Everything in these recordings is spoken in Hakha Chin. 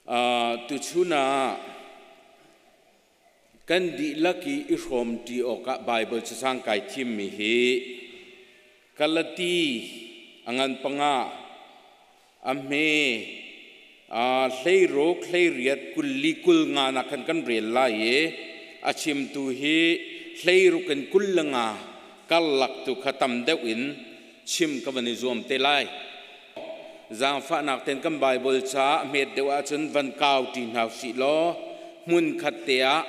Tuchun ah kan dihlak i i hrawmṭi awkah Baibal cacang kai thimmi hi Galati a ngan panga, a hme, 16, 18, 24, 50 nak khan kan rel lai i a chimtu hi 16 in 25 karlak tu kha tam deuh in chim ka van i zuam te lai. Zaangfahnak ten kan Baibal ca hmet deuh ahcun van kau ṭi hna usih law hmunkhat te ah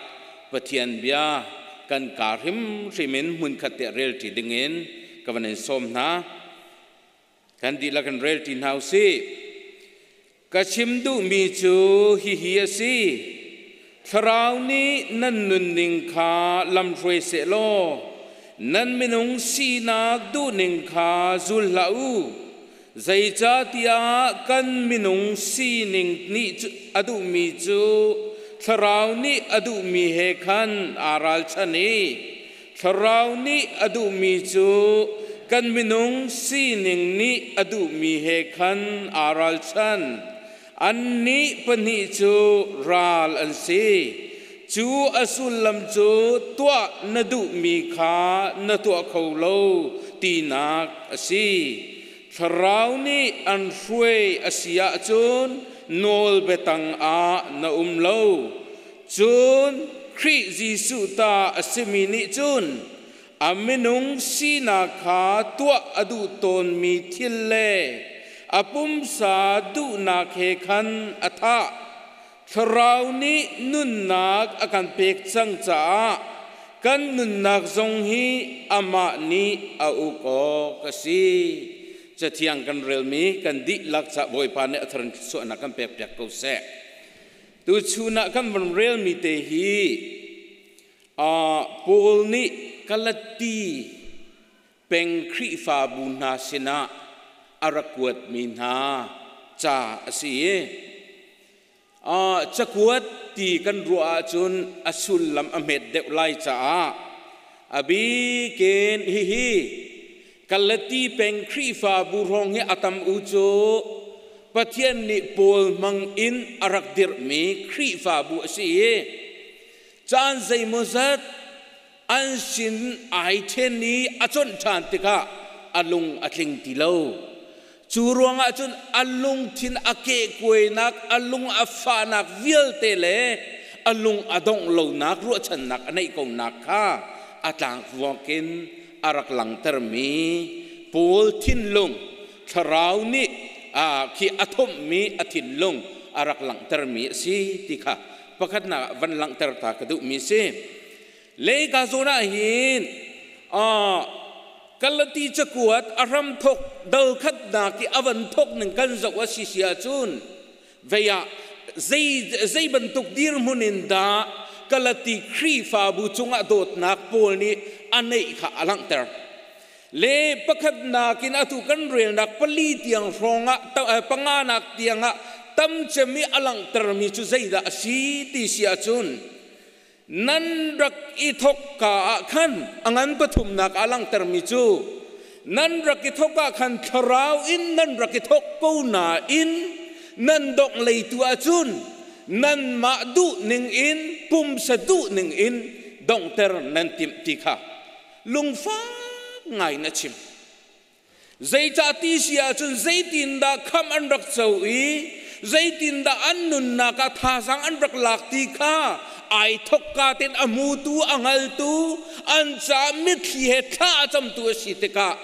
Pathian bia kan kaa hrimhrim in hmunkhat te ah rel ṭi dingin ka van in sawm hna. Kan dihlak in rel ṭi hna usih. Ka chim duhmi cu hihi a si. Thlarau nih nan nunning kha lamhruai sehlaw nan minung sinak duhning kha zul hlah u. Zeicahtiah kan minung sining nih a duhmi cu Thlarau nih a duhmi he khan aa ralchan i Thlarau nih a duhmi cu kan minung sining nih a duhmi he khan aa ralchan. Annih pahnih cu ral an si. Cu a sullam cu tuah na duhmi kha na tuah kho lo tinak a si. Thlarau nih an hruai a si ahcun nawl biatang ah na um lo. Cun Khrih Jesuh ta a simi nih cun a minung sinak kha tuah a duh tawnmi thil le a pumsa duhnak he khan a thah. Thlarau nih nunnak a kan pek cang caah kan nunnak zong hi amah nih a uk awk a si. Cathiang kan relmi kan dihlak ca Bawipa nih a thar in thluachuahnak kan pekpiak ko seh. Tuchun ah kan van relmi te hi Paul nih Galati peng Khrihfabu hna sinah a rak kuatmi hna ca a si i cakuat ti kan ruah ahcun a sullam a hmet deuh lai caah a bikin hihi Galati peng Khrihfabu hrawng hi a tam u cu Pathian nih Paul hmang in a rak dirhmi Khrihfabu a si i caan zeimawzat an sin ai ṭhen i a conh ṭhan tikah a lung a tling ti lo. Cu ruangah cun a lungthin a kehkuainak, a lung a fahnak vialte le a lung a dongh lonak ruahchannak a neih konak kha a tlangvuak in a rak langtermi Paul thinlung thlarau nih khi a thomhmi a thinlung a rak langhtermi a si ti kha pakhatnak ah van langhter ta ka duhmi si. Leika zawn ah hin Galati cakuat a hramthok dal khatnak i a van thok ning kan zoh a si si ahcun vei ah zei zei bantuk dirhmun in dah Galati Khrihfabu cungah dawtnak Paul nih a neih kha a langhter. Le pakhatnak in atu kan relnak pali tiang hrawng ah panganak tiang ah tam cem i a langhtermi cu zeidah a si ti si ahcun nan rak i thok ka ah khan a ngan pathumnak a langhtermi cu nan rak i thok ah khan thlarau in nan rak i thok ko nain nan dongh lei tu ahcun nanmah duh ning in pumsa duh ning in donghter nan timh ti kha lungfak ngai na chim. Zeicah ti si ahcun zeitindah khamh an rak co i zeitindah an nunnak ah thazaang an rak lak ti kha ai thokka ten a hmutu a hngaltu an caah mitthli he thla a camtu a si tikah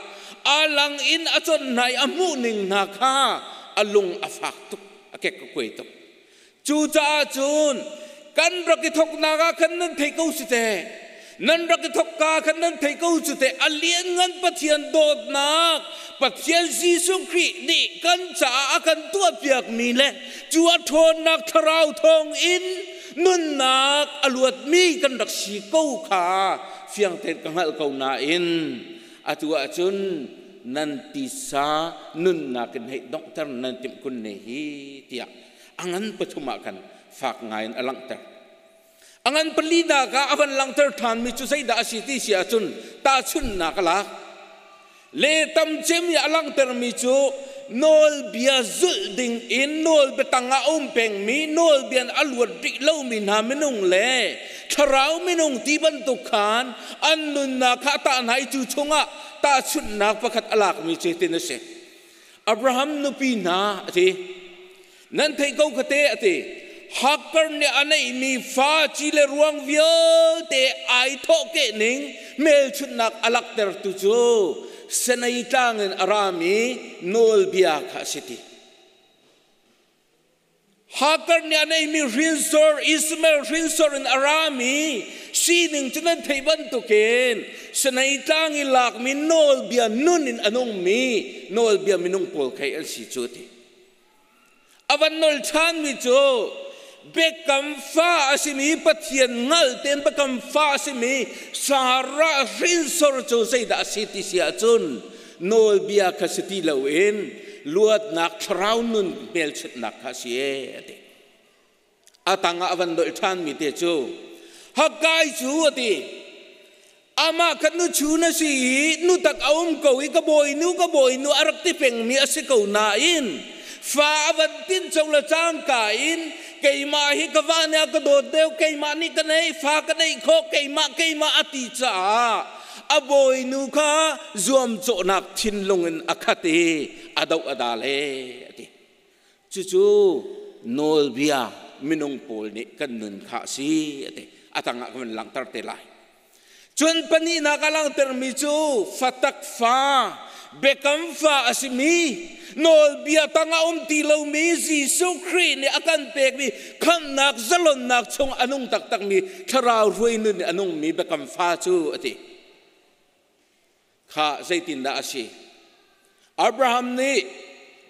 a lang in a conh hna i a hmuh ning hna kha a lung a fak tuk, a kek a kuai tuk. Cucaah cun kan rak i thawknak ah khan nan thei ko si teh. Nan rak i thawkka khan nan thei ko cu teh. A lianngan Pathian dawtnak, Pathian Jesuh Khrih nih kan caah a kan tuahpiakmi le cu a ṭhawnnak thlarau thawng in nunnak a luatmi kan rak si ko kha fiang tein ka hngalh ko nain atu ahcun nan tisa nunnak in hei donghter nan timh kun ne hi tiah a ngan pathum ah khan fak ngai in a langhter. A ngan palinak ah a van langhter ṭhanmi cu zeidah a si ti si ahcun tahchunhnak a lak. Le tam cem i a langhtermi cu Nawlbia zulh ding in nawlbia tangah a um pengmi, nawlbia in a luat rih lomi hna minung le thlarau minung ti bantuk khan an nunnak kha a tah hna i cu chungah tahchunhnak pakhat a lakmi cu hitin a si. Abraham nupi hna a ti. Nan theih ko kha te a ti. Hagar nih a neihmi fa ci le ruang vialte ai thawhkeh ning hmelchunhnak a laktertu cu Sinai tlang in a rami nawlbia kha a si ti. Hagar nih a neihmi hrinsor Ishmael hrinsor in a rami sining cu nan theih bantukin Sinai tlang i lakmi nawlbia nun in a nungmi nawlbia minung pawl khei an si cu a ti. A van nol ṭhanmi cu biakam fa a simi Pathian hngal tein biakam fa a simi Sarah hrinsor cu zeidah a si ti si ahcun nawlbia kha si ti loin luatnak thlarau nun hmelchunhnak kha a si ee a ti. A tangah a van dolh ṭhanmi te cu Haggai cu a ti. Amah kha nuchu na si i nutak a um ko i ka bawinu ka bawinu a rak ti pengmi a si ko nain fa a van tin co le cangka in keimah hi ka va nih a ka dawt deuh, keimah nih ka nei, fa ka neih khawh, keimah keimah a ti caah a bawinu kha zuamcawhnak thinlung in a khat i a doh a dal ee a ti. Cucu nawlbia minung pawl nih kan nun kha a si a ti. A tangah ka van langhter te lai. Cun pahnihnak a langhtermi cu fatak fa, biakam fa a simi, nawlbia tangah um ti lomi Jesuh Khrih nih a kan pekmi khamhnak zalonnak chung a nung taktakmi thlarau hruai nun nih a nungmi biakam fa cu a ti. Kha zeitindah a si? Abraham nih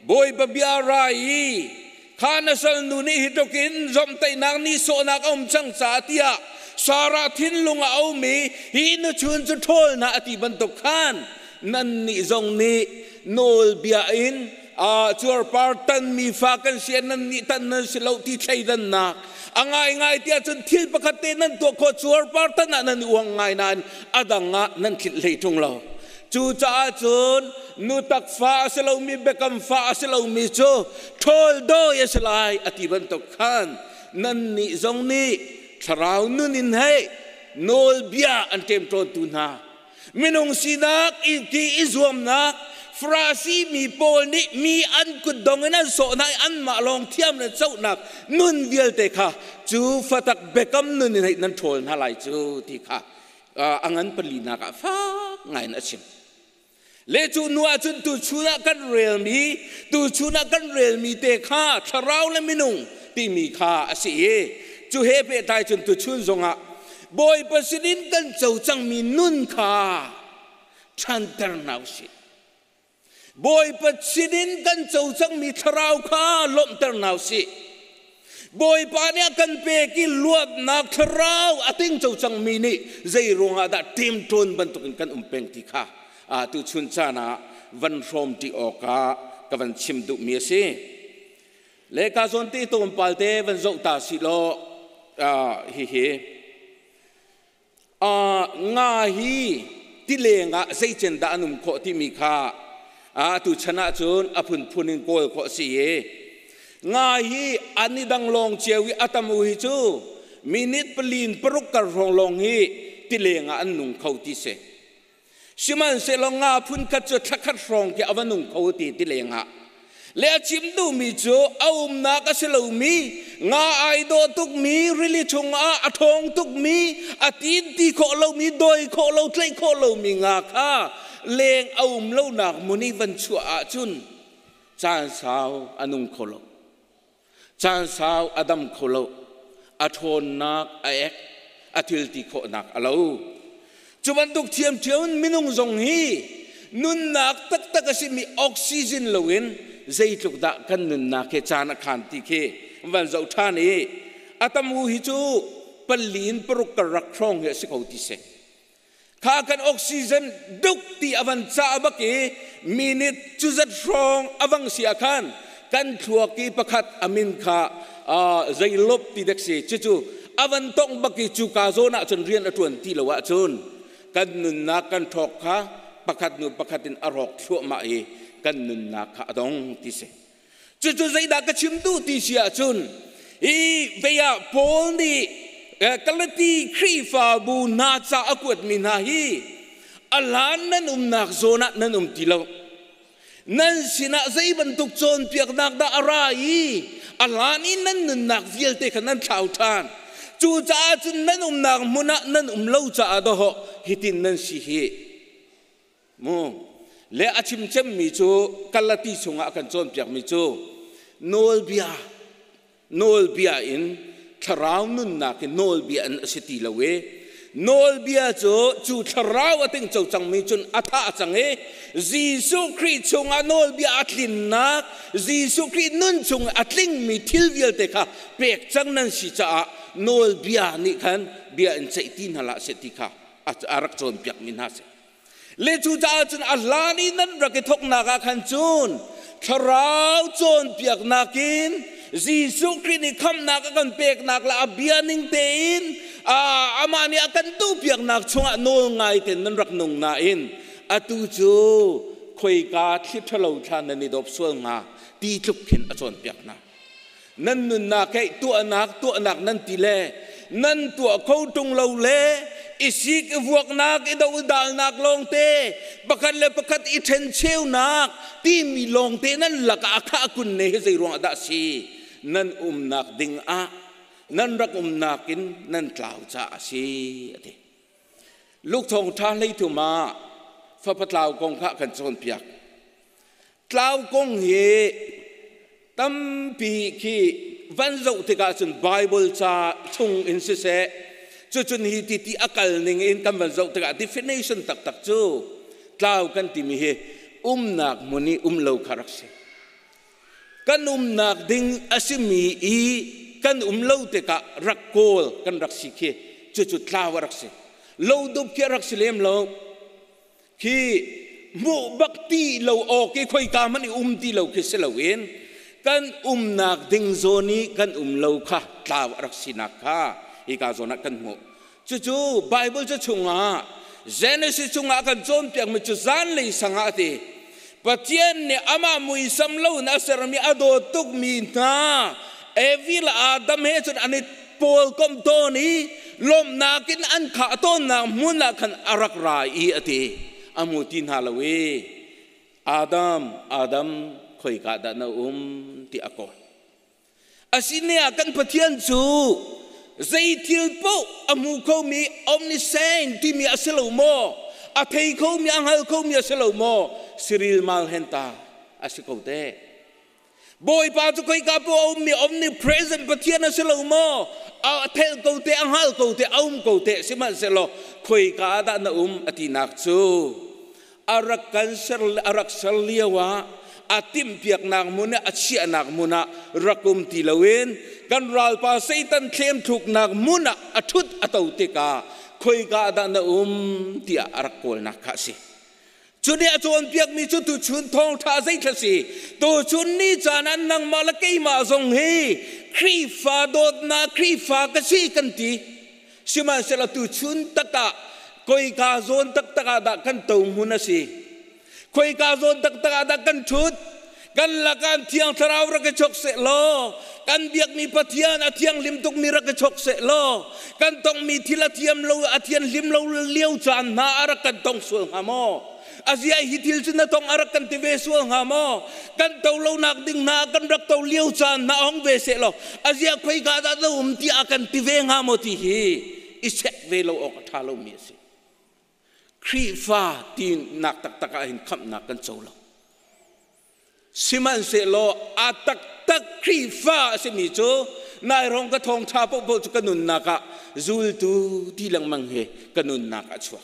Bawipa bia ra i kha na salnu nih hi tluk in zomhtaihnak nihsawhnak a um cang caah tiah Sarah thinlung a um i hi nuchun cu ṭhawl hna a ti bantuk khan nannih zong nih nawlbia in cuarpar tanmi fa kan si nannih tan nan si lo ti thleidannak a ngaingai tiah cun thil pakhat te nan tuah khawh, cuarpar tan ah nan i uang ngai nain a dang ah nan tlinh hlei ṭung lo. Cucaah cun nu tak fa a si lomi, biakam fa a si lomi cu ṭhawl dawi a si lai a ti bantuk khan nannih zong nih thlarau nun in hei nawlbia an ṭemṭawntu hna minung sinak i ti i zuamnak Farasi mi pawl nih mi an kutdong in an sawh hna i anmah lawng thiam le cohnak nun vialte kha cu fatak biakam nun in hei nan ṭhawl hna lai cu ti kha a ngan palinak ah fak ngaiin a chim. Le cu nu ah cun tuchun ah kan relmi tuchun ah kan relmi te kha thlarau le minung timi kha a si i cu he pehtlai cun tuchun zongah Bawipa sinin kan co cangmi nun kha ṭhanter hna usih. Bawipa sinin kan co cangmi thlarau kha lawmhter hna usih. Bawipa nih a kan pek i luatnak thlarau a tingco cangmi nih zei ruangah dah ṭemṭawn bantukin kan um peng ti kha tuchun caan ah van hrawm ṭi awkah ka van chim duhmi a si. Le ka zawn te tlawmpal te van zoh ta si law hihi nga hi tileng ah zeicen dah an um khawh timi kha atu chan ahcun a phunphun in kawl khawh a si i nga hi an i dang lawng cio i a tam u hi cu minute palin paruk kar hrawng lawng hi tileng ah an nung kho ti si. Sihmanhsehlaw nga phunkhat cu thlakhat hrawng khi a va nung kho ti ti lengah le a chim duhmi cu a umnak a si lomi nga ai dawh tukmi, rili chungah a ṭhawng tukmi, a tin ti khawh lomi, dawi khawh lo, tlaih khawh lomi nga kha leng a um lonak hmun i van chuah ahcun caan sau a nung kho lo, caan sau a dam kho lo, a ṭhawnnak a ek, a thil ti khawhnak a lo. Cu bantuk ṭhiamṭhiam in minung zong hi nunnak taktak a simi oxygen loin zeitluk dah kan nunnak hi caan a khan ti khi van zoh ṭhan i a tam u hi cu pali in paruk kar rak hrawng hi a si ko ti si. Kha kan oxygen duk ti a van cah bak i minute cu zat hrawng a vang si ah khan kan thluak i pakhat a min kha zeilop ti dek si, cucu a van tongh bak i cu ka zawn ah cun rian a ṭuan ti lo ahcun kan nunnak kan ṭhawk kha pakhat hnu pakhat in a rawk thluahmah i. Kan nunnak kha a dong ti si. Cucu zeidah ka chim duh ti si ahcun hi vei ah Paul nih Galati Khrihfabu hna ca a kuatmi hna hi a hlan nan umnak zawn ah nan um ti lo. Nan sinah zei bantuk cawnpiaknak dah a ra i a hlan i nan nunnak vialte kha nan thlau ṭhan. Cucaah cun nan umnak hmun ah nan um lo caah dawhawh hitin nan si hi. Mu le a chim cemmi cu Galati chungah a kan cawnpiakmi cu nawlbia nawlbia in thlarau nunnak in nawlbia in a si ti lo i nawlbia cu cu thlarau a tingco cangmi cun a thah cang i Jesuh Khrih chungah nawlbia a tlinnak Jesuh Khrih nun chung a tlingmi thil vialte kha pek cang nan si caah nawlbia nih khan bia in ceih ti hna hlah seh ti kha a rak cawnpiakmi hna si. Le cucaah cun a hlan i nan rak i thawknak ah khan cun thlarau cawnpiaknak in Jesuh Khrih nih khamhnak a kan peknak le a bia ning tein amah nih a kan duhpiaknak chungah nawl ngai tein nan rak nung nain atu cu khoika thli ṭhalo thla nan i dawp sual hnga ti tluk khin a cawnpiak hna. Nan nunnak hei tuahnak tuahnak nan ti le nan tuah kho ṭung lo le i sik i vuaknak i dodalnak lawngte pakhat le pakhat i ṭhencheunak timi lawngte nan lakah a khah kun ne hi zei ruangah dah si? Nan umnak ding ah nan rak umnak in nan tlau caah a si a ti. Luke thawngṭha 13 ah fapa tlau kong kha kan cawnpiak. Tlau kong hi tampi khi van zoh tikah cun Bible ca chung in siseh, cucun hi ti ti a kal ning in kan van zoh tikah definition taktak cu tlau kan timi hi umnak hmun i um lo kha rak si. Kan umnak ding a simi i kan um lo tikah rak kawl kan rak si khi cucu tlau a rak si. Lo dup khi a rak si lem lo. Khi hmuh bak ti lo awk i khoika hmanh i um ti lo khi si loin kan umnak ding zawn i kan um lo kha tlau a rak sinak kha hika zawn ah kan hmuh. Cucu Bible cu chungah Genesis chungah kan cawnpiakmi cu zanlei sang ah a ti. Pathian nih amah muisam lo in a sermi a dawt tukmi hna Evi le Adam he cun an i pawlkomh tawn i lawmhnak in an khah tawnnak hmun ah khan a rak ra i a ti. A hmu ti hna lo i Adam, Adam, khoika dah na um ti a kawl. Asine ah kan Pathian cu zei thil paoh a hmu khomi omniscient timi a si lo maw? A thei khomi, a hngal khomi a si lo maw? Cyril Malhenta a si ko te. Bawipa cu khoika paoh a ummi omnipresent Pathian a si lo maw? A thel ko te, a hngal ko te, a um ko te. Sihmanhsehlaw khoika ah dah na um a tinak cu a rak kan ser a rak ser lio ah a timhpiaknak hmun a chiahnak hmun ah rak um ti loin kan ralpa Satan thlem thluknak hmun ah a ṭhut a to tikah khoika dah na um tiah a rak kawlnak kha a si. Cu nih a cawnpiakmi cu tuchun thawngṭha zeithla si tuchun ni caan ah nangmah le keimah zong hi Khrihfa dawtnak Khrihfa ka si kan ti. Sihmanhsehlaw tuchun takah koika zawn taktak ah dah kan to hmun a si? Khoika zawn taktak ah dah kan ṭhut? Kan lakah Thiang Thlarau rak i chok seh law, kan biakmi Pathian a thianghlim tukmi rak i chok seh law, kan tongmi thil a thiam lo a thianhlim lo lio caan hna a rak kan tong sual hnga maw? Azia hi thil cu na tong a rak kan ti ve sual hnga maw? Kan to lonak ding hna kan rak to lio caan hna hong ve seh law, azia khoika dah na um ti a kan ti ve hnga maw ti hi i check ve lo awk a ṭha lomi a si. Khrihfa tinak taktak ah hin khamhnak kan co lo. Sihmanhsehlaw a taktak Khrihfa a simi cu nai rong ka thawngṭha paohpaoh cu ka nunnak ah zultu ti lengmang hi ka nunnak ah a chuak.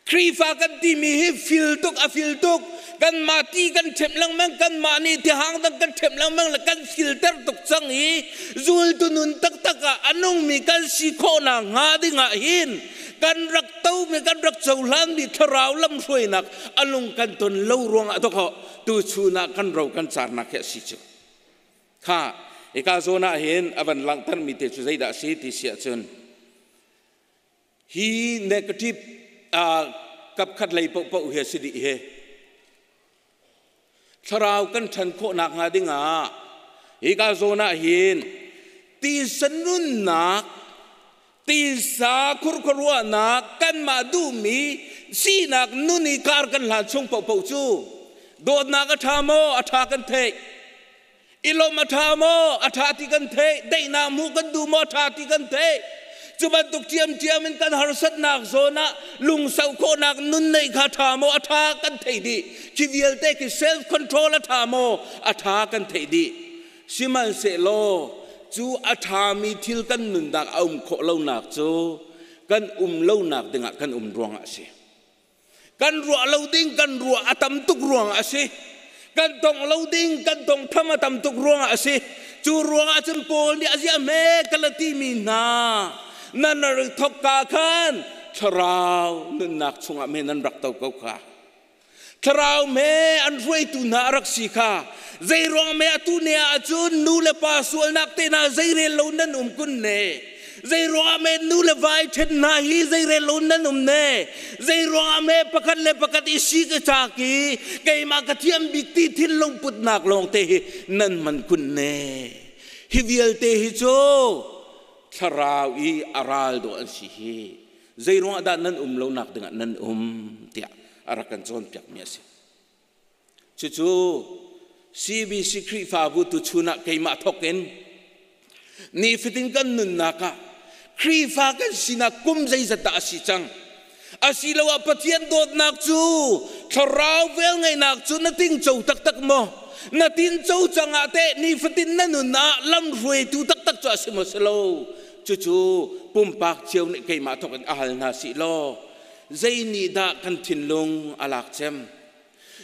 Khrihfa kan timi hi fil tuk a fil tuk kanmah ti kan ṭhemh lengmang kanmah nih tihang dang kan ṭhemh lengmang le kan filter tuk cang i zultu nun taktak ah a nungmi kan si khawhnak hnga ding ah hin kan rak tomi kan rak cohlanmi thlarau lamhruainak a lung kan ton lo ruangah dawkaw tuchun ah kan ro kan carnak hi a si cu kha hika zawn ah hin a van langhtermi te cu zeidah a si ti si ahcun hi negative kapkhat lei paohpaoh hi a si dih hi. Thlarau kan ṭhan khawhnak hnga dingah hika zawn ah hin tisa nunnak, tisa khurkhuaruahnak, kanmah duhmi sinak nun i kar kan hlan chung paohpaoh cu dawtnak a ṭha maw a ṭha kan theih, i lawmh a ṭha maw a ṭha ti kan theih, daihnak hmuh kan duh maw a ṭha ti kan theih. Cu bantuk ṭhiamṭhiam in kan harsatnak zawn ah lungsau khawhnak nun neih kha ṭha maw a ṭha kan theih dih. Khi vialte khi self control a ṭha maw a ṭha kan theih dih. Sihmanhsehlaw cu a ṭhami thil kan nunnak a um khawh lonak cu kan um lonak dingah kan um ruangah a si. Kan ruah lo ding kan ruah a tam tuk ruangah a si. Kan tong lo ding kan tong tham a tam tuk ruangah a si. Cu ruangah cun Paul nih a ziah hme Galati mi hna nan rak thok ka khan thlarau nunnak chungah me nan rak to ko kha. Thlarau me an hruaitu hna a rak si kha. Zei ruang me atu ne ah cun nu le pa sualnak te hna zeirel lo nan um kun ne. Zei ruangah me nu le vai ṭhen hna hi zeirel lo nan um ne. Zei ruangah me pakhat le pakhat i sik i cak i keimah ka thiam bik ti thil lungputnak lawng te hi nan man kun ne. Hi vialte hi cu thlarau i a ral dawh an si hi. Zei ruangah dah nan um lonak dingah nan um tiah a rak kan cawnpiakmi a si. Cucu CBC Khrihfabu tuchun ah keimah thawk in nifatin kan nunnak ah Khrihfa kan sinak kum zeizat dah a si cang? Asiloah Pathian dawtnak cu thlarau velngeihnak cu na tingco taktak maw? Na tinco cang ah teh nifatin na nun ah lamhruaitu taktak cu a si maw si lo? Cucu pumpak cio nih keimah thawk in a hal hna sih law zei nih dah kan thinlung a lak cem?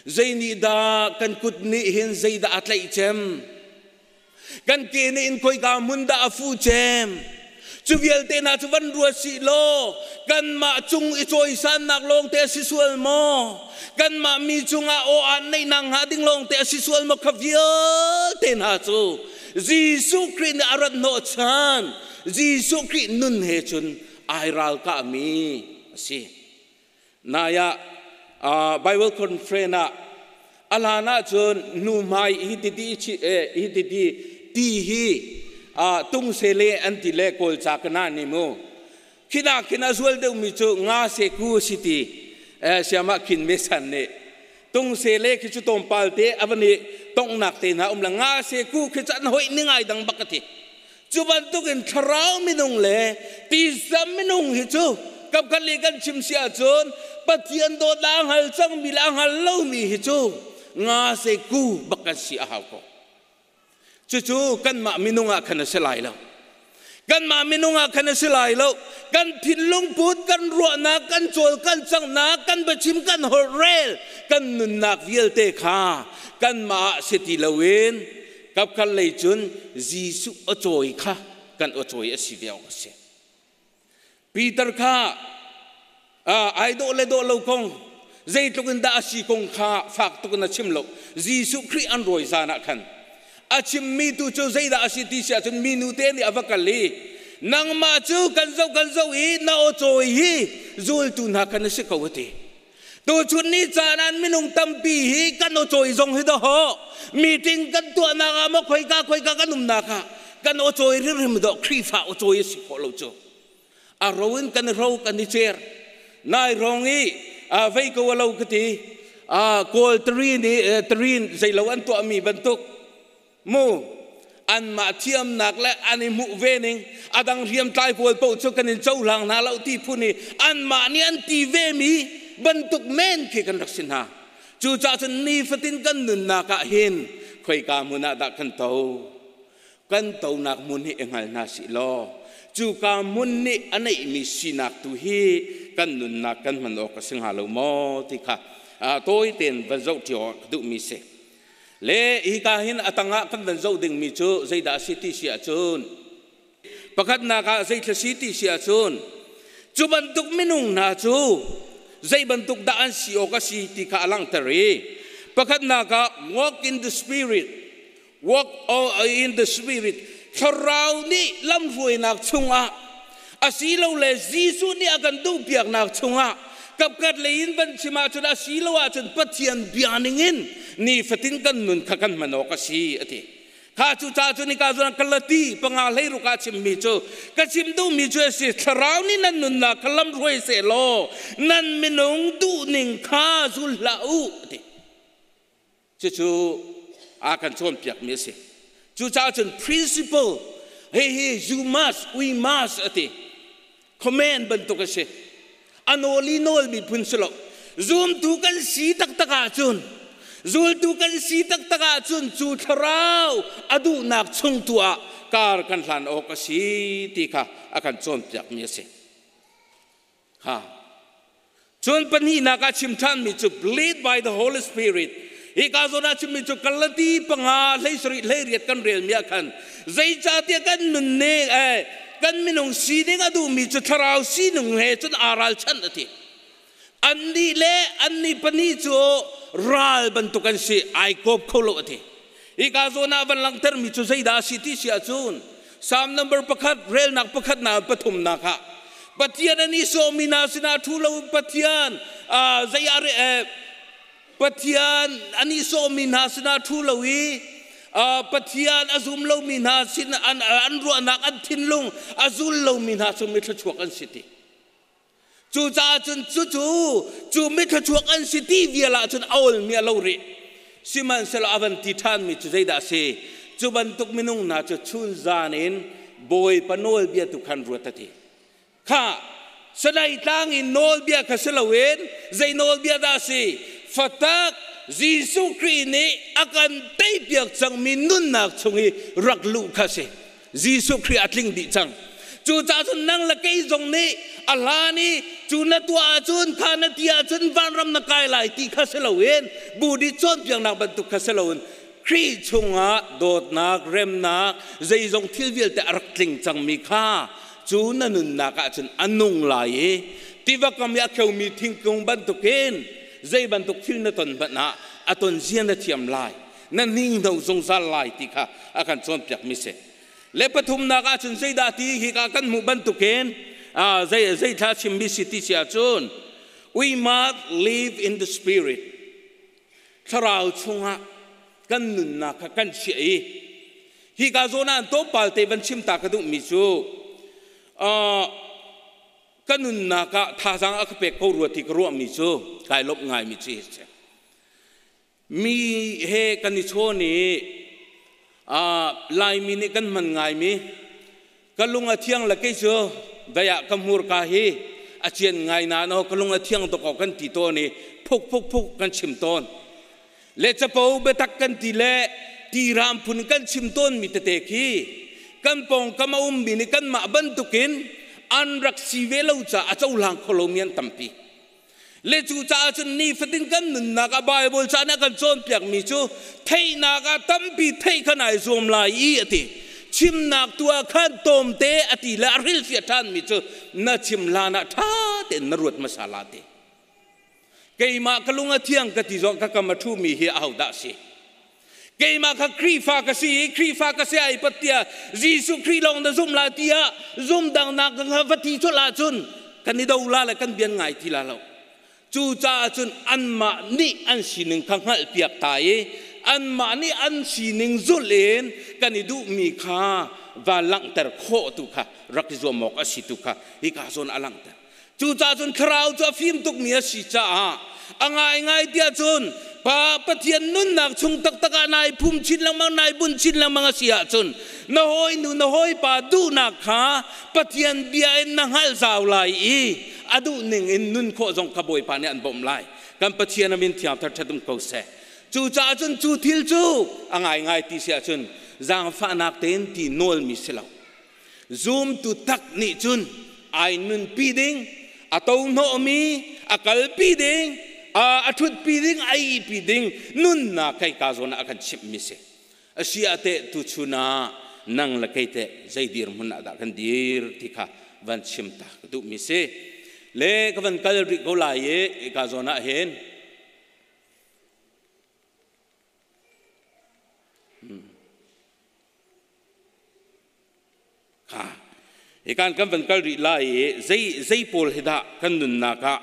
Zei nih dah kan kut nih hin zeidah a tlaih cem? Kan ke nih in khoika hmun dah a fu cem? Cu vialte hna cu van ruat sih law kanmah cung i cawisannak lawngte a si sual maw? Kanmah mi cungah aw aan neihnak hnga ding lawngte a si sual maw? Kha vialte hna cu Jesuh Khrih nih a rat hnawhchan Jesuh Khrih nun he cun ai ralkahmi a si. Nai ah Bible conference ah a hlan ahcun nu hmai hi titi hi titi ti hi tung se le an ti le kawl ca kana ni mu khina khin a zual deuhmi cu nga se ku si ti siama khin me san nih tung se le khi cu tawmpal te a van i tongnak te hna um la nga se ku khi cu an hoih ni ngai dang bak a ti. Cu bantukin thlarau minung le tisa minung hi cu kapkhat le kan chim si ahcun Pathian dawtnak a hngal cangmi le a hngal lomi hi cu nga se ku bak kan si a hau ko. Cucu kanmah minung ah khan a si lai lo. Kanmah minung ah khan a si lai lo. Kan thinlung put, kan ruahnak, kan cawl, kan canghnak, kan biachim, kan holhrel, kan nunnak vialte kha kanmah ah si ti loin kapkhat lei cun Jesuh a cawi kha kan aw cawi a si ve awk a si. Peter kha ai dawh le dawh lo kong zeitluk in dah a si kong kha fak tuk in a chim lo. Jesuh Khrih an rawi zan ah khan a chimmi tu cu zeidah a si ti si ahcun minu te nih a va kal i nangmah cu kan zoh kan zoh i na aw cawi hi zultu hna khan a si ko a ti. Tuchun ni caan ah minung tampi hi kan aw-cawi zong hi dawh meeting kan tuahnak ah maw khoika khoika kan umnak ah kan aw-cawi hrimhrim dawh Khrihfa aw-cawi a si khawh lo cu. A ro in kan i ro kan i cer. Nai rong i vei ko a lo ka ti. Kawl tarin i tarin zeilo an tuahmi bantuk mu anmah thiamnak le an i hmuh ve ning a dang hriamtlai pawl paoh cu kan in cohlang hna lo ti phun i anmah nih an ti vemi bantuk men khi kan rak si hna. Cucaah cun nifatin kan nunnak ah hin khoika hmun ah dah kan to? Kan tonak hmun hi i hngal hna sih law cuka hmun nih a neihmi sinak tu hi kan nunnak kan hman awk a si hnga lo maw ti kha tawi tein van zoh ṭi awk ka duhmi si. Le hika hin a tangah kan van zoh dingmi cu zeidah a si ti si ahcun pakhatnak ah zeithla si ti si ahcun cu bantuk minung hna cu zei bantuk dah an si awk a si ti kha a langhter i pakhatnak ah walk in the spirit, walk in the spirit, thlarau nih lamhruainak chungah asilole Jesuh nih a kan duhpiaknak chungah kapkhat lei in van chim ahcun asilo ahcun Pathian bia ningin Nifatin kan nun kha kan hman awk a si a ti. Kha cu ca cu nika zon Galati panga hlei ruk ah chimmi cu ka chim duhmi cu a si thlarau nih nan nunnak kha lam hruai seh law nan minung duhning kha zul hlah u ti. Cucu a kan cawnpiakmi a si. Cucaah cun principle hihi you must, we must a ti. Command bantuk a si. A nawl i nawlmi phun si lo. Zumtu kan si taktak ahcun zultu kan si taktak ahcun cu thlarau a duhnak chung tu ah kar kan hlan awk a si ti kha a kan cawnpiakmi a si. Ha. Cun pahnihnak ah chim ṭhanmi cu lead by the Holy Spirit. Hika zawn ah chimmi cu Galati panga 17 18 kan relmi ah khan zeicahtiah kan nunning eh, kan minung sining a duhmi cu thlarau sining he cun aa ralchanh a ti. Annih le annih pahnih cu ral bantuk an si, ai kawp kho lo a ti. Hika zawn ah van langhtermi cu zeidah a si ti si ahcun Psalm number 1 relnak pakhatnak pathumnak ah Pathian an i sawmmi hna sinah ṭhu lo Pathian zei ah Pathian an i sawmmi hna sinah ṭhu lo i Pathian a zum lomi hna sin an ruahnak an thinlung a zul lomi hna cu mi thluachuak an si ti. Cucaah cun cucu cu mithluachuak an si ti vial ah cun a olmi a lo rih. Sihmanhsehlaw a van ti ṭhanmi cu zeidah a si? Cu bantuk minung hna cu chunzan in Bawipa nawlbia tu khan ruat a ti. Kha Sinai tlang in nawlbia kha si loin zei nawlbia dah a si? Fatak Jesuh Khrih nih a kan teipiak cangmi nunnak chung i rak luh kha a si. Jesuh Khrih a tling dih cang. Cucaah cun nang le kei zong nih a hlan i cu na tuah ahcun kha na ti ahcun vanram na kai lai ti kha si loin Buddhist cawnpiaknak bantuk kha si loin Khrih chungah dawtnak, remnak, zeizong thil vialte a rak tling cangmi kha cu na nunnak ah cun a nung lai i tiva kam i a kheumi thingkung bantukin zei bantuk thil na ton hmanh ah a ton zia na thiam lai. Na hninghno zungzal lai ti kha a kan cawnpiakmi si. Le pathumnak ahcun zeidah ti hi ka kan hmuh bantukin zei zei thla chimmi si ti si ahcun we must live in the spirit. Thlarau chungah kan nunnak kha kan chiah i hi ka zawn ah tlawmpal te van chim ta ka duhmi cu ka nunnak ah thazaang a ka pek ko rua ti ka ruahmi cu kai lawmh ngaimi cu hi si. Mi he kan i chawn i Laimi nih kan hman ngaimi ka lung a thiang le kei cu vei ah ka hmurka hi a cian ngai na no ka lung a thiang tuk ko kan ti tawn i phuk phuk phuk kan chim tawn le capo biatak kan ti le tiram phun kan chim tawn mi tete khi kan pawngkam a ummi nih kanmah bantukin an rak si ve lo caah a cohlang kho lomi an tampi. Le cucaah cun nifatin kan nunnak ah Baibal ca nih a kan cawnpiakmi cu theihnak ah tampi theih kha nai zuam lai i a ti. Chimnak tu ah khan tawmte a ti le a hrilhfiah ṭhanmi cu na chim hlan ah ṭha tein na ruat hmasa la ti. Keimah ka lung a thiang ka ti zong ka kam a ṭhumi hi ahodah a si? Keimah kha Khrihfa ka si i Khrihfa ka si ai pat tiah Jesuh Khrih lawng na zum la tiah zum dangnak ka va ti colh ahcun kan i do la le kan bian ngai ti la lo. Cucaah cun anmah nih an sining kha hngalhpiak ta i anmah nih an sining zulh in kan i duhmi kha va langhter khawh tu kha rak i zuam awk a si tu kha hika zawn a langhter. Cucaah cun thlarau cu a fim tukmi a si caah a ngaingai tiah cun Pa Pathian nunnak chung taktak ah nai phum chin lengmang nai bun chin lengmang a si ahcun na hawinu na hawipa duhnak kha Pathian bia in na hngalh zau lai i a duh ning in nun khawh zong kha Bawipa nih an bawmh lai. Kan Pathian a min thiang thar ṭhat um ko seh. Cucaah cun cu thil cu a ngaingai ti si ahcun zaangfahnak tein ti nawlmi si lo. Zumtu tak nih cun ai nunpi ding, a tohnawhmi, a kalpi ding, a ṭhutpi ding, a ihpi ding nunnak kei ka zawn ah a kan chimhmi si. A si ah teh tuchun ah nang le kei teh zei dirhmun ah dah kan dir ti kha van chim ta ka duhmi si. Le ka van kal rih ko lai i ka zawn ah hin Kha hikan kan van kal rih lai i zei zei pawl hi dah kan nunnak ah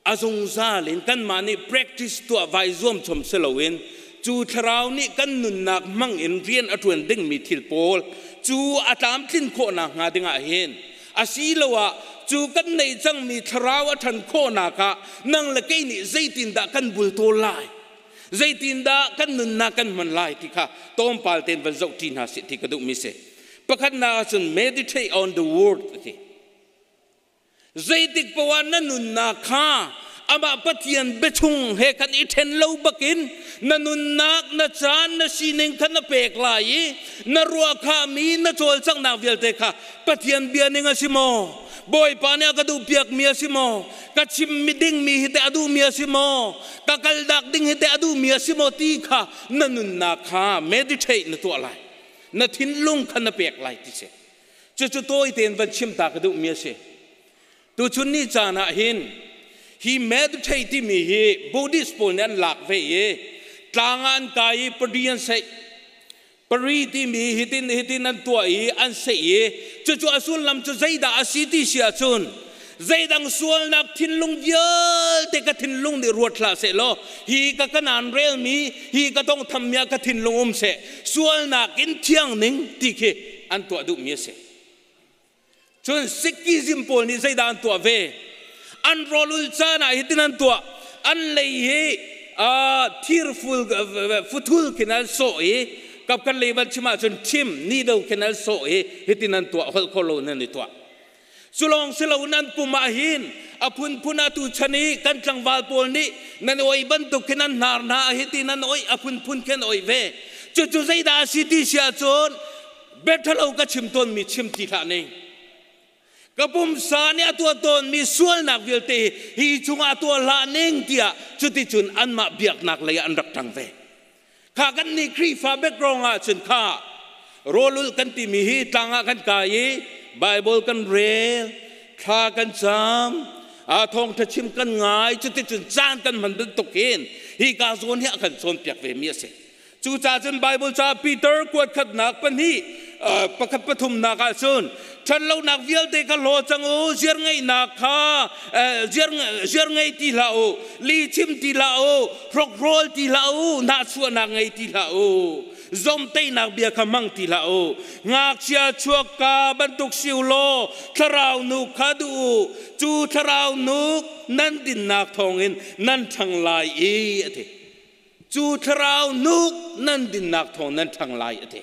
A zungzal in kanmah nih practice tuah vai zuam chom si loin cu thlarau nih kan nunnak hmang in rian a ṭuan dingmi thil pawl cu a tlamtlin khawhnak hnga dingah hin, asiloah cu kan neih cangmi thlarau a ṭhan khawhnak ah nang le kei nih zeitindah kan bultawl lai, zeitindah kan nunnak kan hman lai ti kha tlawmpal tein van zoh ṭi hna sih ti ka duhmi si. Pakhatnak ahcun, meditate on the word ti. Zeitik poah na nunnak kha amah Pathian biachung he khan i ṭhen lo bakin na nunnak, na caan, na sining kha na pek lai i na ruahkhahmi, na cawlcanghnak vialte kha Pathian bia ning a si maw, Bawipa nih a ka duhpiakmi a si maw, ka chimmi dingmi hi teh a duhmi a si maw, ka kaldak ding hi teh a duhmi a si maw ti kha na nunnak kha meditate na tuah lai, na thinlung kha na pek lai ti si. Cucu tawi tein van chim ta ka duhmi a si. Tuchun ni caan ah hin hi meditate timi hi Buddhist pawl nih an lak ve i tlang ah an kai i pari an seih. Pari timi hitin hitin an tuah i an seih i cucu a sullam cu zeidah a si ti si ahcun, zeidang sualnak thinlung vialte ka thinlung nih ruat hlah seh law, hi ka kanan relmi, hi ka tongthammi ah ka thinlung um seh, sualnak in thiang ning ti khi an tuah duhmi a si. Cun Sikhism pawl nih zeidah an tuah ve? An rawlul caan ah hitin an tuah. An lei hi thir futhul khin an sawh i, kap kan lei van chim ahcun thim nido khin an sawh i hitin an tuah, holh kho lo nan i tuah. Culawng si lo, nan pum ah hin a phunphun, atu chan i kan tlangval pawl nih nan oi bantuk khin an hnar hna hiti nan oi, a phunphun khin oi ve. Cucu zeidah a si ti si ahcun, biaṭhalo ka chim tawnmi chim ti hlah ning, ka pumsa nih a tuah tawnmi sualnak vialte hi chungah a tuah hlah ning tiah cuticun anmah biaknak lei ah an rak ṭang ve. Kha kan nih Khrihfa background ah cun kha rawlul kan timi hi tlang ah kan kai i Bible kan rel, thla kan cam, a thawngṭha chim kan ngai, cuticun caan kan hman bantuk hin hi ka zawn hi a kan cawnpiak ve mi a si. Cucaah cun Bible ca Peter kuat khatnak pahnih pakhat pathumnak ah cun, ṭhatlonak vialte kha hlaw cang u, ziar ngeihnak kha ziar ngei ti hlah u, li chim ti hlah u, hrokhrol ti hlah u, nahchuahnak ngei ti hlah u, zomteihnak bia kha hmang ti hlah u. Ngakchia chuakka bantuk si u law thlarau nu kha duh u, cu thlarau nuk nan dinnak thawngin nan ṭhang lai i, a ti. Cu thlarau nuk nan dinnak thawng nan ṭhang lai, a ti.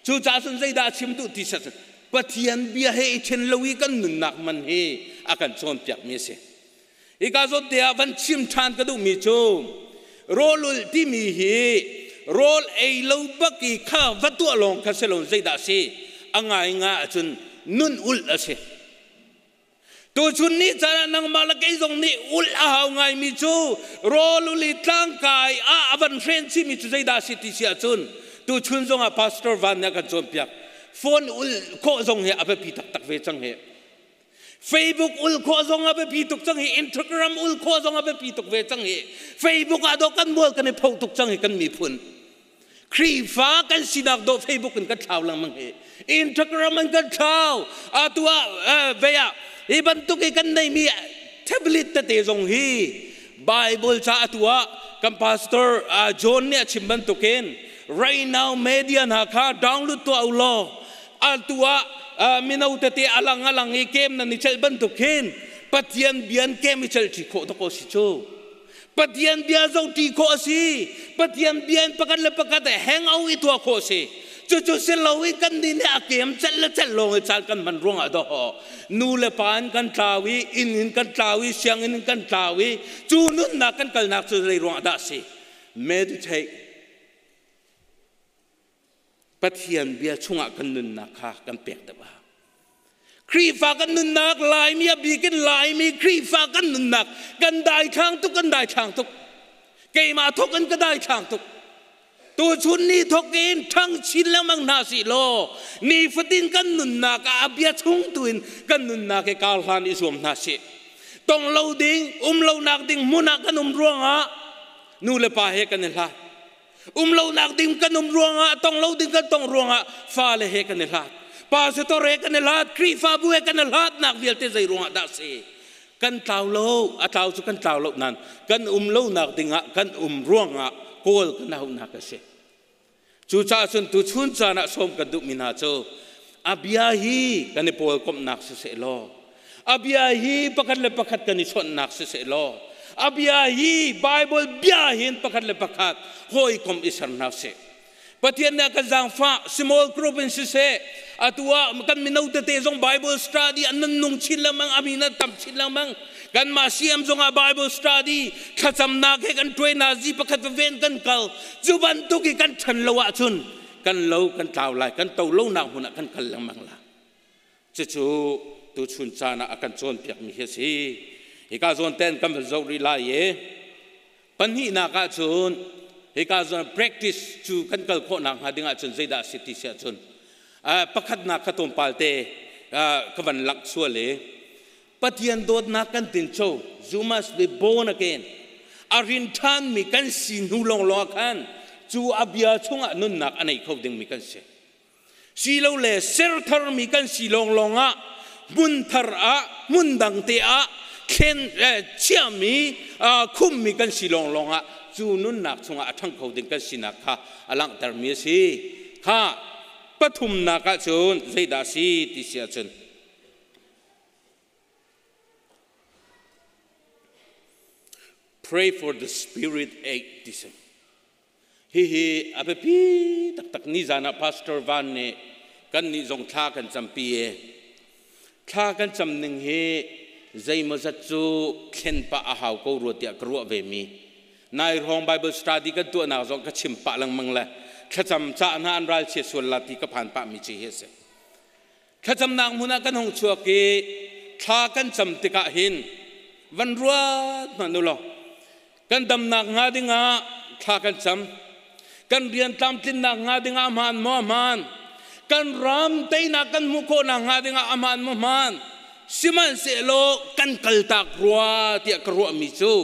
Cucaah cun zeidah a chim duh ti sat, Pathian bia he i ṭhen lo i kan nunnak man hi a kan cawnpiakmi a si. Hika zawn te ah van chim ṭhan ka duhmi cu, rawlulh timi hi rawl ei lo bak i kha va tuah lawng kha si lo, zeidah a si? A ngaingai ahcun nun ulh a si. Tuchun ni caan ah nangmah le kei zong nih ulh a hau ngaimi cu, rawlul i tlangkai ah a van hren chihmi cu zeidah a si ti si ahcun, tuchun zong ah Pastor Van nih a kan cawnpiak. Phone ulh khawh zong hi a biapi taktak ve cang hi. Facebook ulh khawh zong a biapi tuk cang hi. Instagram ulh khawh zong a biapi tuk ve cang hi. Facebook ah dawh kan mual kan i pho tuk cang hi kan miphun. Khrihfa kan sinak dawh Facebook in kan thlau lengmang hi. Instagram in kan thlau. Atu ah vei ah hi bantuk i kan neimi tablet tete zong hi Bible ca atu ah kan pastor John nih a chim bantukin right now media hna kha download tuah u law, atu ah mino tete alang alang i kem nan i celh bantuk hin Pathian bian kem i celh ṭi khawh dawk si cu. Pathian bia zohṭi khawh a si. Pathian bia in pakhat le pakhat hang out i tuah khawh a si. Cucu si lo i kan nih nih a kem celh le celh lawng i caan kan hman ruangah dawh nu le pa in kan tlau i, inn in kan tlau i, sianginn in kan tlau i, cu nunnak kan kalnak cu zei ruangah dah a si? Meditate. Pathian bia chungah kan nunnak kha kan pek deuh a. Khrihfa kan nunnak, Laimi, a bik in Laimi Khrihfa kan nunnak kan daithlang tuk, kan daithlang tuk. Keimah thok in ka daithlang tuk. Tuchun ni thok in ṭhang chin lengmang hna sih law, nifatin kan nunnak ah a bia chung tu in kan nunnak i kar hlan i zuam hna sih. Tong lo ding, um lo nak ding hmun ah kan um ruangah nu le pa he kan i hlat. Um lonak ding kan um ruangah, tong lo ding kan tong ruangah fale he kan i hlat, pastor he kan i hlat, Khrihfabu he kan i hlatnak vialte zei ruangah dah si? Kan tlau lo, a tlau cu kan tlau lo nain kan um lonak dingah kan um ruangah kawl kan hauhnak a si. Cucaah cun tuchun caan ah sawm kan duhmi hna cu a bia hi kan i pawlkomhnak siseh law, a bia hi pakhat le pakhat kan i chawnhnak siseh law, a bia hi Bible bia hin pakhat le pakhat hawikom i ser hna sih. Pathian nih a kan zaangfah, small group in siseh, atu ah kan mino tete zong Bible study an nan nung chin lengmang, a min an tam chin lengmang. Kanmah CM zongah Bible study thlacamnak he kan tuai na zi pakhat ven kan kal. Cu bantuk i kan ṭhan lo ahcun kan lo kan tlau lai, kan to lonak hmun ah kan kal lengmang la. Cucu tuchun caan ah a kan cawnpiakmi hi a si. Hika zawn ten kan van zoh rih lai i Pahnihnak ahcun hika zawn practice cu kan kal khawh nakhnga ding ahcun zeidah a si ti si ahcun pakhatnak kha tlawmpal te ka van langh sual i Pathian dawtnak kan tinco, you must be born again. A rin ṭhanmi kan si hnu lawnglawng ah khan cu a bia chungah nunnak a nei kho dingmi kan si. Silole sertharmi kan si lawnglawng ah hmun thar ah hmun dang te ah thlen chiahmi khummi kan si lawnglawng ah cu nunnak chungah a ṭhang kho ding kan sinak kha a langhtermi a si. Kha pathumnak ahcun zeidah a si ti si ahcun pray for the spirit aid ti si. Hihi a biapi taktak. Nizan ah Pastor Van nih kannih zong thla kan campi i thla kan cam ning hi zeimawzat cu thlen pah a hau ko rua tiah ka ruah ve mi. Nai hrawng Bible study kan tuahnak zong ka chim pah lengmang le thlacam cah hna an ralchia sual la ti ka phan pah mi ci hi a si. Thlacamnak hmun ah kan hung chuak i thla kan cam tikah hin van ruat hmanh u law, kan damnak hnga dingah thla kan cam, kan rian tlamtlinnak hnga dingah hmaan maw hmaan, kan ram teinak kan hmuh khawhnak hnga dingah a hmaan maw hmaan, sihmanhsehlaw kan kaltak rua tiah ka ruahmi cu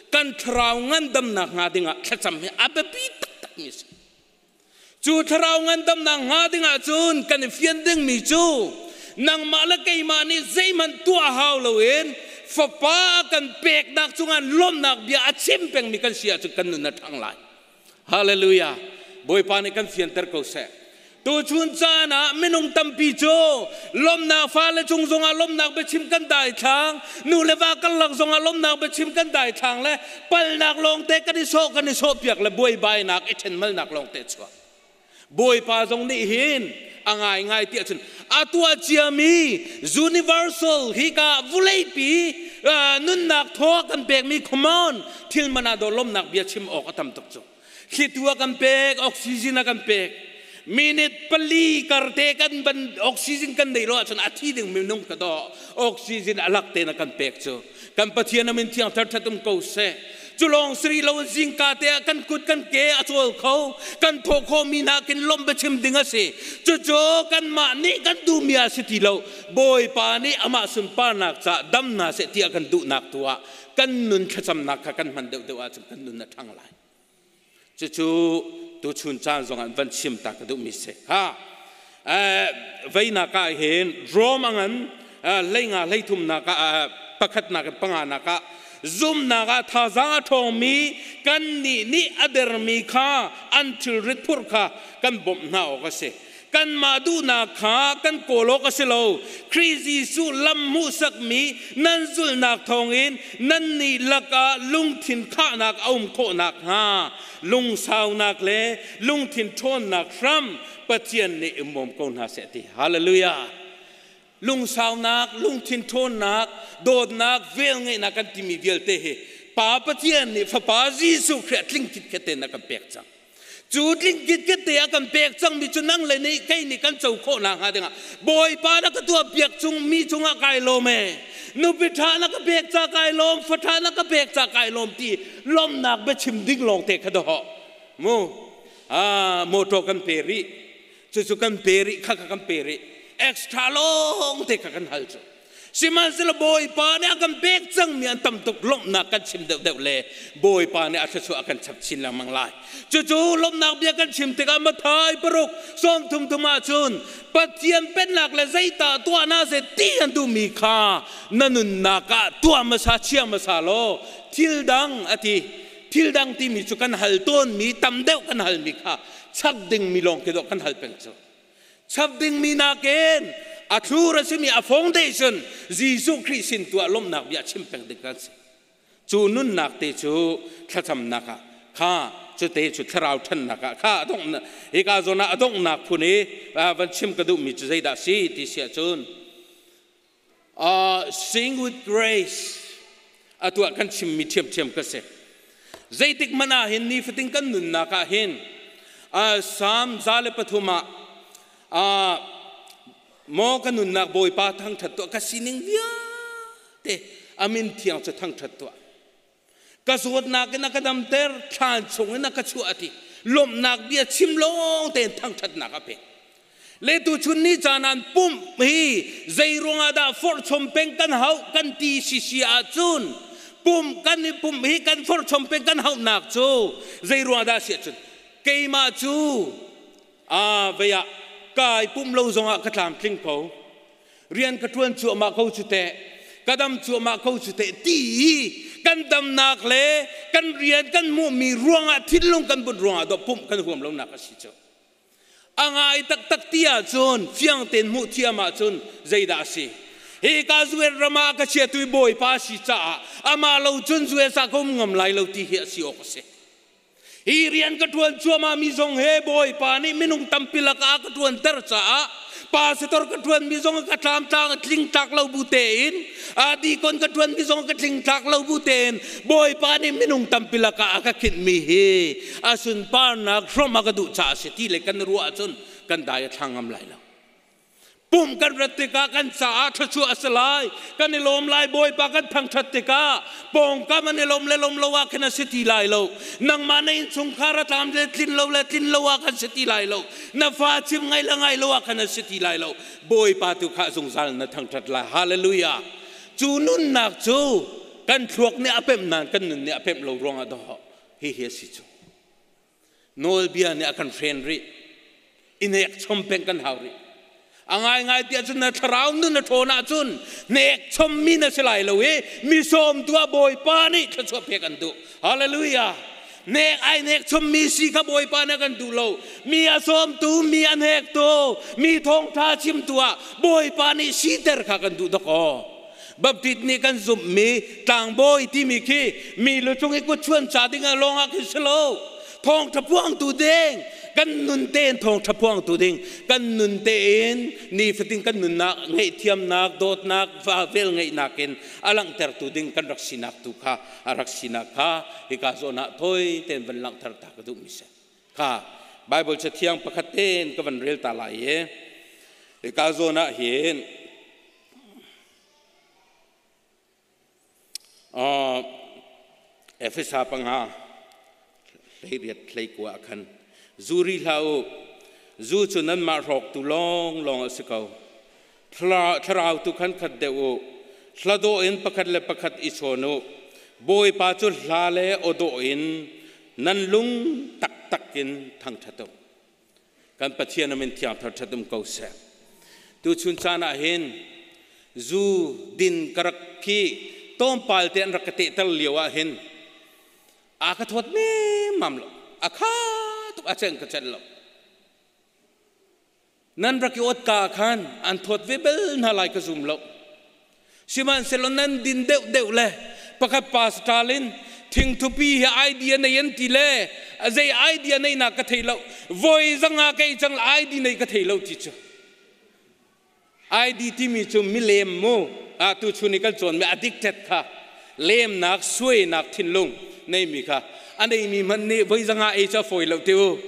kan thlarau ngandamnak hnga dingah thlacam hi a biapi taktakmi a si. Cu thlarau ngandamnak hnga dingah cun kan i fian dingmi cu nangmah le keimah nih zeihmanh tuah hau loin fapa a kan peknak cungah lawmhnak bia a chim pengmi kan si ahcun kan nun a ṭhang lai. Hallelujah. Bawipa nih kan fianter ko seh. Tuchun caan ah minung tampi cu lawmhnak fale cung zongah lawmhnak biachim kan daithlang, nu le va karlak zongah lawmhnak biachim kan daithlang le palnak lawngte kan i sawh kan i sawhpiak le buaibainak i ṭhenmalnak lawngte chuak. Bawipa zong nih hin a ngaingai tiah cun a tuah ciami universal hika vuleipi nunnak thaw kan pekmi common thil man ah daw lawmhnak bia chim awk a tam tuk cu. Thlitu a kan pek, oxygen a kan pek. Minute 4 karte kan ban oxygen kan nei lo ahcun a thi ding minung ka daw oxygen a lak te na kan pek cu. Kan Pathian amin thiang thar that um ko seh. Cu lawng siri lo zingka te ah kan kut kan ke a cawl kho, kan thawh kho mi hna kin lawmh biachim ding a si. Cucu kanmah nih kan duhmi a si ti lo. Bawipa nih amah sunparnak ca dam hna seh tiah kan duhnak tu ah kan nun thlacamnak kha kan hman deuhdeuh ahcun kan nun a ṭhang lai. Cucu tuchun caan zongah van chim ta ka duhmi si. Ha veinak ah hin Rom a ngan hleinga hleithumnak ah pakhatnak in panganak ah zumnak ah thazaang a ṭhawngmi kannih nih a dermi kha an thilrit phurh kha kan bawmh hna awk a si. Kanmah duhnak kha kan kawl awk a si lo. Khrih Jesuh lam hmuhsakmi nan zulhnak thawngin nannih lakah lungthin khahnak a um khawh nakhnga lungsaunak le lungthin ṭhawnnak hram Pathian nih in bawm ko hna seh ti. Hallelujah! Lungsaunak, lungthin ṭhawnnak, dawtnak, velngeihnak kan timi vialte hi Pa Pathian nih Fapa Jesuh Khrih ah tling khitkhet tein a kan pek cang. Cu tling khitkhet te a kan pek cangmi cu nang le nih kei nih kan co khawh nakhnga dingah Bawipa na ka tuah piak chung mi cungah kai lawm e. Nupi ṭha na ka pek ca kai lawm, fa ṭha na ka pek ca kai lawm ti lawmhnak biachim ding lawng te kha dawh. Mu motor kan pe rih. Cucu kan pe rih, kha kha kan pe rih. Extra lawng te kha kan hal cu. Sihmanhsehlaw Bawipa nih a kan pek cangmi an tam tuk lawmhnak kan chim deuhdeuh le Bawipa nih a thluachuah a kan chap chin lengmang lai. Cucu lawmhnak bia kan chim tikah Matthai paruk sawmthum thum ahcun Pathian pennak le zeitah tuah na seh ti an duhmi kha na nunnak ah tuah hmasa chia hmasa law thil dang a ti. Thil dang timi cu kan hal tawnmi tam deuh kan halmi kha chap dingmi lawng khi dawh kan hal peng cu. Chap dingmi nakin a thlur a simi a foundation Jesuh Khrih sin tu ah lawmhnak bia chim peng ding kan si. Cu nunnak te cu thlacamnak ah kha cu te cu thlarau ṭhannak ah kha a dongh hika zawn ah a donghnak phun i van chim ka duhmi cu zeidah si ti si ahcun sing with grace atu ah kan chimmi ṭhiamṭhiam ka si. Zeitik hmanh ah hin nifatin kan nunnak ah hin Psalm 103 ah maw ka nunnak Bawipa thangṭhat tuah, ka sining vialte a min thiang cu thangṭhat tuah. Ka zawtnak in a ka damter, thlan chung in a ka chuah a ti. Lawmhnak bia chim lawng tein thangṭhatnak a pek. Le tuchun ni caan an pumh hi zei ruangah dah forhchom peng kan hauh kan ti sisi ahcun pumh kan i pumh hi kan forhchom peng kan hauhnak cu zei ruangah dah si ahcun keimah cu a vei ah kai pumh lo zongah ka tlamtling ko, rian ka ṭuan cuahmah ko cu teh, ka dam cuahmah ko cu teh ti i kan damnak le kan rian kan hmuhmi ruangah thinlung kan but ruangah dawh pumh kan huam lonak a si cu. A ngai taktak ti ahcun fiang tein hmuh thiam ahcun zeidah a si? Hi ka Zuet ram ah ka chiatu i Bawipa si caah amah lo cun Zuet sa ka um ngam lai lo ti hi a si awk a si. Hi rian ka ṭuan cuahmah mi zong he Bawipa nih minung tampi lakah a ka ṭuanter caah pastor ka ṭuanmi zong ka tlamtlang a tling tlak lo bu tein dikon ka ṭuanmi zong ka tling tlak lo bu tein Bawipa nih minung tampi lakah a ka khinhmi hi a sunparnak hrawm a ka duh caah a si ti le kan ruah ahcun kan dai a thlang ngam lai lo. Pumh kan rat tikah kan caah thluachuah a si lai. Kan i lawm lai. Bawipa kan thangṭhat tikah pawngkam an i lawm le lawm lo ah khin a si ti lai lo. Nangmah na innchungkhar a tlam le tlin lo le tlin lo ah khan si ti lai lo. Na fa chim ngai le ngai lo ah khan a si ti lai lo. Bawipa tu kha zungzal na thangṭhat lai. Hallelujah. Cu nunnak cu kan thluak nih a pemh nain kan nun nih a pemh lo ruangah dawh hihi a si cu. Nawlbia nih a kan hren rih. I nek chom peng kan hau rih. A ngaingai tiah cun na thlarau nun a ṭhawn ahcun nek chommi na si lai lo i mi sawmtu ah Bawipa nih thluachuah pek an duh. Hallelujah. Nek ai nek chommi si kha Bawipa nih a kan duh lo. Mi a sawmtu, mi a hnektu, mi thawngṭha chimtu ah Bawipa nih siter kha kan duh dawkaw. Baptist nih kan zumhmi tlangbawi timi khi mi lucung i kutchuan ca ding ah lawng ah khin si lo. Thawngṭha puangtu ding, kan nun tein thawngṭha puangtu ding, kan nun tein nifatin kan nunnak ngaihthiamnak, dawtnak, vel ngeihnak in a langhtertu ding kan rak sinak tu kha a rak sinak kha hika zawn ah thawi tein van langhter ta ka duhmi si. Kha Bible cathiang pakhat tein ka van rel ta lai i hika zawn ah hin Efesa panga hleiriat hleikua ah khan zu ri hlah u, zu cu nanmah hrawktu lawnglawng a si ko. Thlarau tu khan khat deuh u, hla dawh in pakhat le pakhat i chawn u. Bawipa cu hla le aw dawh in nan lung taktak in thangṭhat u. Kan Pathian a min thiang thar ṭhat um ko seh. Tuchun caan ah hin zu din ka rak khi tlawmpal te an rak ka tehter lio ah hin a ka thawt nemmam lo. A kha tuk a ceng ka celh lo. Nan rak i ot ka khan an thawt ve bel hna lai ka zum lo. Sihmanhsehlaw nan din deuhdeuh le pakhat pa Stalin thingthupi hi idea nei an ti le zei idea nei nak ka thei lo, voi zanga kei cang ID nei ka thei lo ti cu. ID timi cu milem mu a tu chun i kan cawn mi addicted kha lemnak suainak thinlung neimi kha a neimi hmanh nih voi zanga ei cu a fawi lo ti u.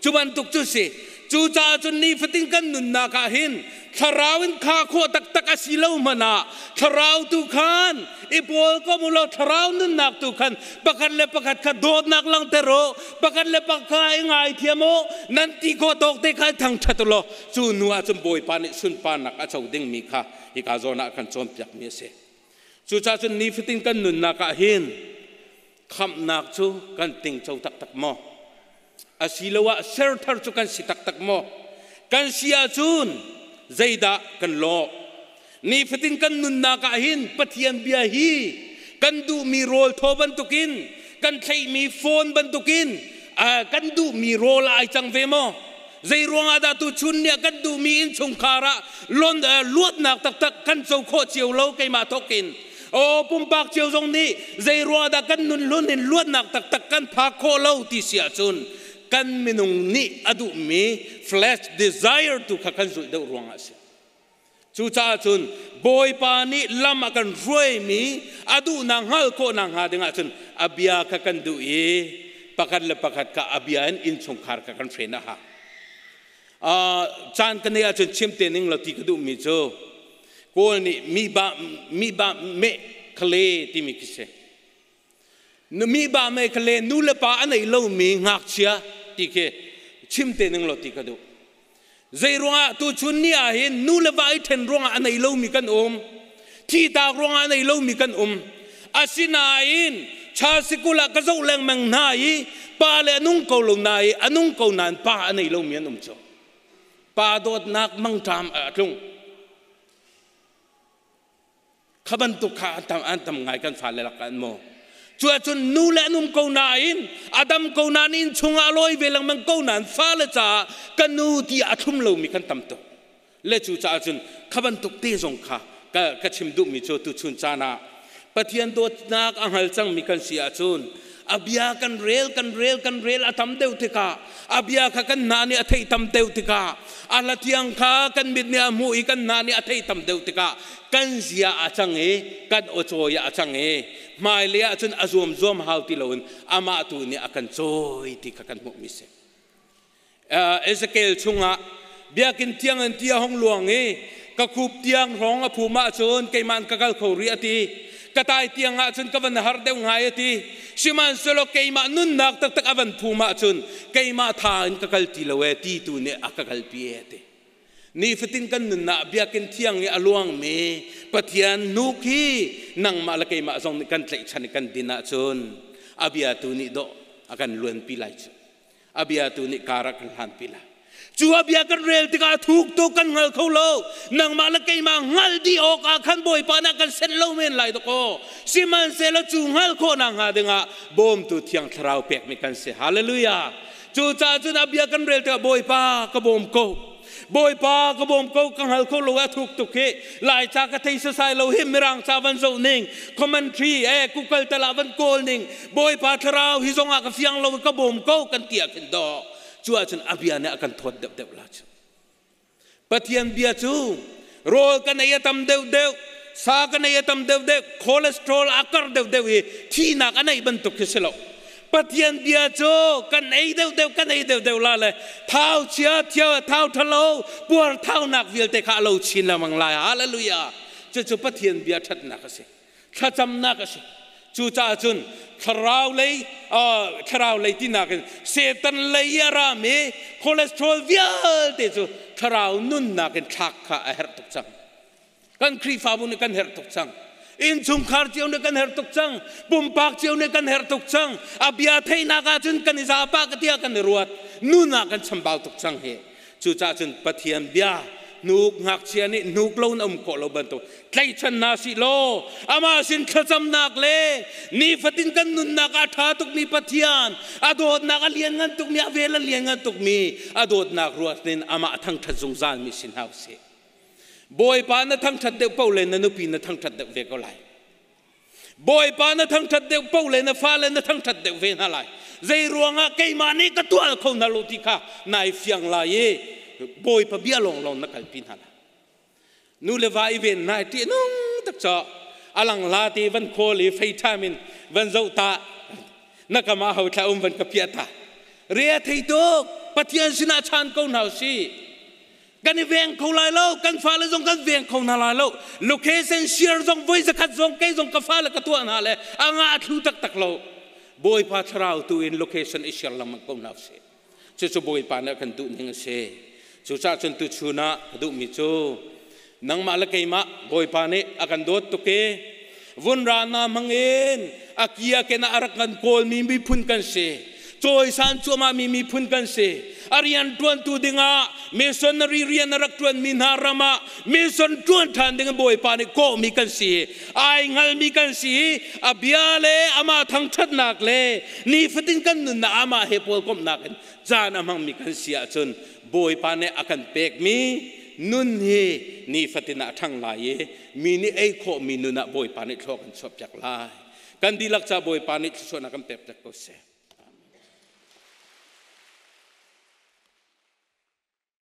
Cu bantuk cu si. Cucaah cun nifatin kan nunnak ah hin Thlarau in kha khawh taktak a si lo hmanh ah thlarau tu khan i pawl ko mu law thlarau nunnak tu khan pakhat le pakhat kha dawtnak langhter u, pakhat le pakhat i ngaithiam u, nan ti khawh tawk te kha thangṭhat u law cu hnu ah cun Bawipa nih sunparnak a co dingmi kha hika zawn ah kan cawnpiakmi a si. Cucaah cun nifatin kan nunnak ah hin khamhnak cu kan tingco taktak maw? Asiloah serthar cu kan si taktak maw? Kan si ahcun zeidah kan lawh? Nifatin kan nunnak ah hin Pathian bia hi kan duhmi rawl thaw bantukin, kan thlaihmi phone bantukin kan duhmi rawl ah ai cang ve maw? Zei ruangah dah tuchun ni ah kan duhmi innchungkhar ah lon, luatnak taktak kan co khawh cio lo keimah thawk in? Aw pumpak cio zong nih zei ruangah dah kan nun hlun in luatnak taktak kan phak khawh lo ti si ahcun kan minung nih a duhmi flesh desire tu kha kan zulh deuh ruangah a si. Cucaah cun Bawipa nih lam a kan hruaimi a duhnak hngalh khawhnak hnga dingah cun a bia kha kan duh i pakhat le pakhat kha a bia in innchungkhar kha kan hren a hau. Caan ka neih ahcun chim te ning law ti ka duhmi cu Kawl nih mi ba mi ba meh khale timi khi si. Mi ba meh khale nu le pa a nei lomi ngakchia ti khi chim te ning law ti ka duh. Zei ruangah tuchun ni ah hin nu le va i ṭhen ruangah a nei lomi kan um. Thihtak ruangah a nei lomi kan um. Asinain cha sikul ah ka zoh lengmang hna i pa le a nung ko lo na i a nung ko nain pa a nei lomi an um cu. Pa dawtnak mangṭam a tlung. Kha bantuk kha an tam ngai kan fale lakah an maw. Cu ahcun nu le an um ko nain a dam ko nain inn chungah a lawi ve lengmang ko nain fale caah ka nu ti a thlum lomi kan tam tuk. Le cu caah cun kha bantuk te zong kha ka chim duhmi cu tuchun caan ah Pathian dawtnak a hngal cangmi kan si ahcun a bia kan rel kan rel kan rel a tam deuh tikah a bia kha kan hna nih a theih tam deuh tikah a hla thiang kha kan mit nih a hmuh i kan hna nih a theih tam deuh tikah kan zia a cang i kan awcawi a cang i hmailei ah cun a zuam zuam hau ti loin amah tu nih a kan cawi ti kha kan hmuhmi si. Ezekiel chungah biakinn tiang in ti a hung luang i ka khup tiang hrawng a phum ahcun keimah ka kal kho rih a ti. Ka tai tiang ahcun ka van har deuh ngai a ti. Sihmanhsehlaw keimah nunnak taktak a van phum ahcun keimah tha in ka kal ti lo ee ti tu nih a ka kalpi ee a ti. Nifatin kan nunnak biakinn thiang i a luangmi Pathian hnuk hi nangmah le keimah zong nih kan tlaihchan i kan din ahcun a bia tu nih dawh a kan luanpi lai cu. A bia tu nih kar a kan hlanpi lai. Cu a bia kan rel tikah a thuk tuk kan hngal kho lo. Nangmah le keimah hngalh dih awkah khan Bawipa nih a kan senh lo men lai dakaw. Sihmanhsehlaw cu hngalh khawhnak hnga dingah bawmtu Thiang Thlarau pekmi kan si. Hallelujah. Cucaah cun a bia kan rel tikah Bawipa ka bawm ko. Bawipa ka bawm ko ka hngal kho lo a thuk tuk hi Laica ka thei sasai lo hi Mirang ca van zoh ning commentary e Google tal ah van kawl ning Bawipa thlarau hi zong ah ka fiang lo ka bawm ko kan ti ah khin dawh cu ahcun a bia nih a kan thawt deuh deuh la cu Pathian bia cu rawl kan ei a tam deuh deuh sa kan ei a tam deuh deuh cholesterol a kar deuh deuh i thihnak a neih bantuk khi si lo Pathian bia cu kan ei deuh deuh kan ei deuh deuh la le thau chia thio thau thalo puar thaunak vialte kha a lo chin lengmang lai. Hallelujah. Cucu Pathian bia ṭhatnak a si, thlacamnak a si. Cucaah cun thlarau lei thlarau lei tinak in Satan lei a rami cholesterol vialte cu thlarau nunnak in thlak kha a herh tuk cang. Kan Khrihfabu nih kan herh tuk cang. Innchungkhar cio nih kan herh tuk cang. Pumpak cio nih kan herh tuk cang. A bia theihnak ahcun kan i zapa ka tiah kan i ruat. Nun ah kan chambau tuk cang hi. Cucaah cun Pathian bia hnuk ngakchia nih hnuk lo in um khawh lo bantuk tlaichan hna sih law amah sin thlacamnak le nifatin kan nunnak ah ṭha tukmi Pathian a dawtnak a lianngan tukmi a vel a lianngan tukmi a dawtnak ruat in amah thangṭhat zungzalmi si hna usih. Bawipa na thangṭhat deuh paoh le na nupi na thangṭhat deuh ve ko lai. Bawipa na thangṭhat deuh paoh le na fale na thangṭhat deuh ve hna lai. Zei ruangah keimah nih ka tuah kho hna lo ti kha nai fiang lai i Bawipa bia lawnglawng na kalpi hna lai. Nu le va i ven hna i ṭih nung tak caw alang hla te van khawl i FaceTime in van zoh ta na kam ah ho thla um van ka piah ta. Re a thei tuk. Pathian sinah chan ko hna usih. Kan i veng kho lai lo, kan fale zong kan veng kho hna lai lo. Location share zong voi zakhat zong kei zong ka fale ka tuah hna le a nga a thlu taktak lo. Bawipa thlarau tu in location i share lengmang ko hna usih. Cucu Bawipa nih a kan duh ning a si. Cucaah cun tuchun ah ka duhmi cu nangmah le keimah Bawipa nih a kan dawt tuk i vun ra na hmangin a kia ken ah a rak kan kawlmi miphun kan si. Cawisan cuahmah mi miphun kan si. A rian ṭuantu dingah missionary rian a rak ṭuanmi hna ram ah mission ṭuan ṭhan ding Bawipa nih kawhmi kan si. Ai hngalmi kan si. A bia le amah thangṭhatnak le nifatin kan nunnak amah he pawlkomhnak in caan a hmangmi kan si ahcun Bawipa nih a kan pekmi nun hi nifatin ah a ṭhang lai i mi nih ei khawhmi nun ah Bawipa nih thlua kan chuahpiak lai. Kan dihlak ca Bawipa nih thluachuahnak kan pekpiak ko seh.